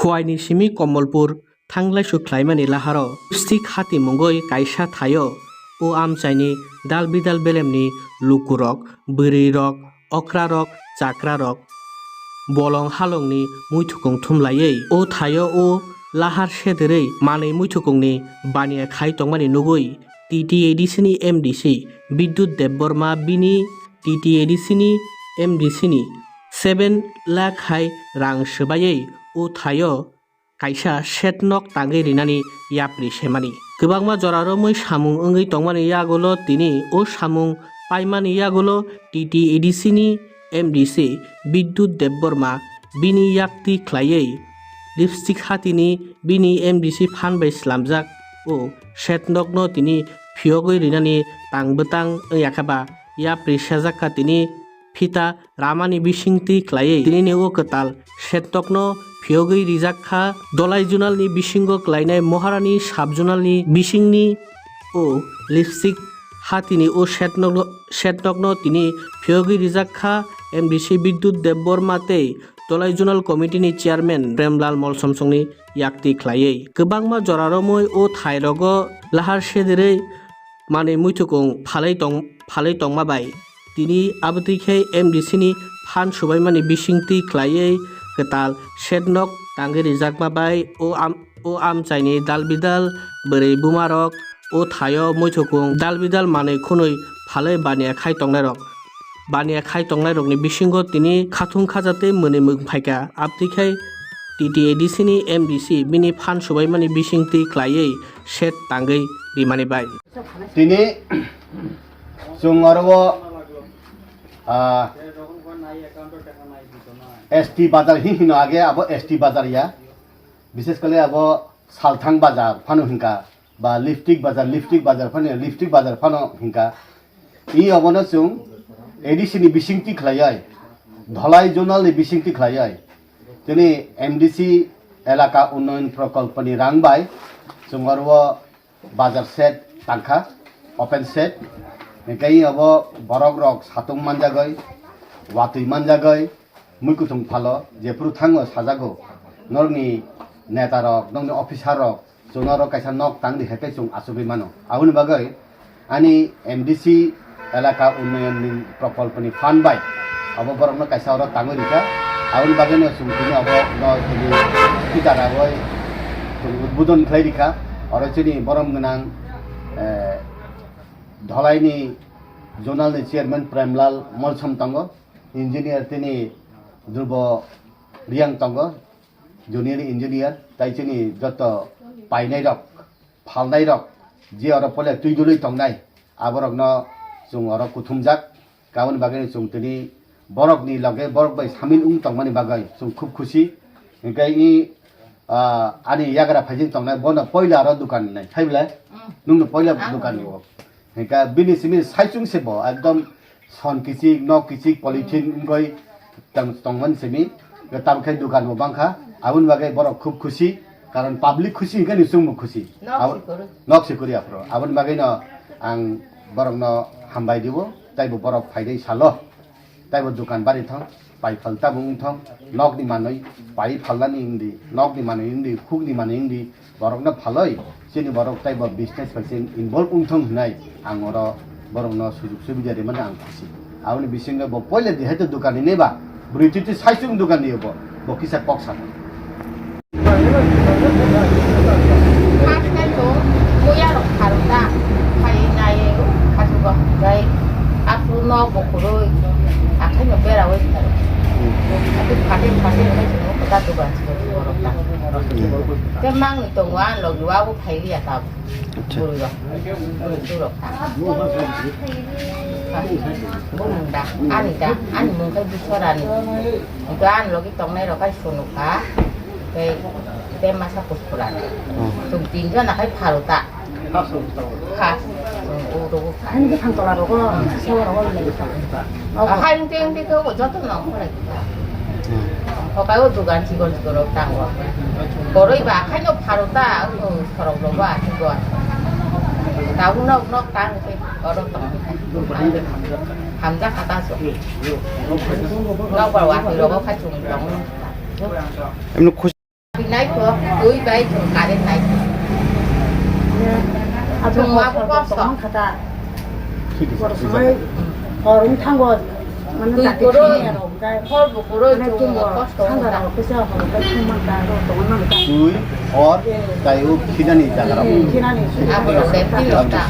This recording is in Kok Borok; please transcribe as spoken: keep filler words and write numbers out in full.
Puaini simi Komolpur thanglaisu khlaimani laharo Lipstick Hati mungwi kaisa thaio o amchaini dal bidal belemni lukurok, bwrwirok, okrarok, chakrarok bolong halongni muithukung thumlaiwi o thaio o lahar sederwi manwi muithukungni baniya khai tongmani nugwi T T A D C ni M D C Bidyut Debbarma bini T T A D C ni M D C ni seven lakh hai rang swbaiwi o thaio kaisa shed nok tangwi rinani yapri semani. Kwbangma jora romwi samung wngwi tongmani yagulo tini o samung paimani yagulo T T A D C ni M D C Bidyut Debbarma bini yakti khlaiwi Lipstick Hatini bini M D C phan bai slamjak o shed nokno tini phiyogwi rinani tang bwtang wngya khe ba yapri sejak kha tini phita ramani bisingtwi khlaiwi tinini o kwtal shed nokno phiyogwi rijak kha. Dholai zonalni bisingo khlainai Maharani sub zonalni bisingni o Lipstick Hatini o shed nokno, shed nokno tini phiyogwi rijak kha M D C Bidyut Debbarma tei Dholai Zonal Committee ni Chairman Premlal Molsomsongni yakti khlaiwi. Kwbangma jora romwi o thairogo lahar sederwi manwi muithukung phalwi tong-, phalwi tongma bai tini abotwi khe M D C ni phan subaimani bisingtwi khlaiwi kwtal shed nok tangwi rijakma bai o am-, o amchaini dal bidal bwrwi bumarok o thaio muithukung dal bidal manwi khwnwi phalwi baniya khai tongnairok, baniya khai tongnairokni bisingo tini khathung khaja tei mwnwi mwng phaikha. Abtwi khai T T A D C ni M D C bini phan subaimani bisingtwi khlaiwi shed tangwi rimani bai. Tini chwng oro o, ah, S T bazar hi hino age abo S T bazar ya. Bishes kale abo Salthang bazar phano hinka ba Lipstick bazar, Lipstick bazar phano, Lipstick bazar phano hinka. I obono chwng A D C ni bisingtwi khlaiwi, Dholai zonal ni bisingtwi khlaiwi, tini M D C elaka unnayan prokolpo ni rang bai chwng oro o bazar shed tangkha, open shed. Hinkhe i obo borok rok satung manjagwi, watwi manjagwi, mui kuthung phalo jephuru thango sajago, norokni neta rok, nokni officer rok, chwng norok kaisa nok tang di hai khe chwng achugwi mano. Aboni bagwi ani M D C elaka unnayan ni prokolpo ni fund bai abo borok no kaisa oro tangwi rikha. Aboni bagwi no chwng tini abo no tini speaker agoi chwng udbodon khlai rikha. Oro chini borom gwnang, eh, Dholai ni zonal ni chairman Premlal Molsom tongo, engineer tini Dhrubo Riang tongo, junior engineer, tai chini joto painai rok, phalnai rok, je oro pole twi dului tongnai, aborok no chwng oro kuthumjak. Aboni bagwi no chwng tini borok ni loge borok bai samil wng tongmani bagwi chwng khub khusi. Hinkhe i, ah, ani yagra phaijak tongnai, bono poila oro dukan nai, phai belai? Mm. Nwng no poila ang dukan o. Hinkhe bini simi saichung se bo ekdom son kichik, nok kichik, polythene wngwi tong-, tongmani simi. Tamo khe dukan bo bangkha, aboni bagwi borok khub khusi, karon public khusi hinkhe ni chwngbo khusi. Nok Abo-, si kwrwi. Nok si kwrwi aphuru. Aboni bagwi no ang borok no hambai dio, taibo borok phainai salo. Taibo dukan bari thong, pai phal tabung wng thong, nokni manwi pai phalnani wngdi, nokni manwi wngdi, khukni manwi wngdi, borokno phalwi chini borok taibo business bai se involve wng thong hwnwi ang oro borokno sujug subida rimani ang khusi. Aboni bisingo bo poila di hai to dukan hinwi ba, brwi twi twi saichung dukan di bo, bo kisa kok sa thang. First time to muya rok pharok ta, khai nai o, khasu ba khai, asu nok bo khurui, akhai no bera oi pharo. Ati phate phate khai sino kota dugan sino borok ta. Te mang ni tongo an log wa bo khai ri ya ta. Acha. Buru rok. Buru rok ta. Bo mung da, ani da, ani mung khai biswar ani. Ito an logi tongnai rok khai sunu kha. Tei, tei masa kuskula. Hmm. Chwng tin jona khai pharu ta. Kha. Chwng o rogo kha. Ani bwkhang tola rogo, sewa rogo le. Hai wngte wngte khe o joto no kholai kha. Hmm. Hokai o dugan chikon chikon rok tango. Koroi ba khai no pharu ta, o sorok rogo a chikon. Ta o nok nok tang khe oro tong. Hamjak kha ta so. Nok ba wa rogo khai chwng tong. Emno khusi. Naikho, twi bai chwng current naikho. Chwng abo kosto. Hor wng thango, mane twi kwrwi, hor bo kwrwi, chwng kosto wng kha. Twi, hor, tei o khinani jaga rok. Abo rok de twi rok ta.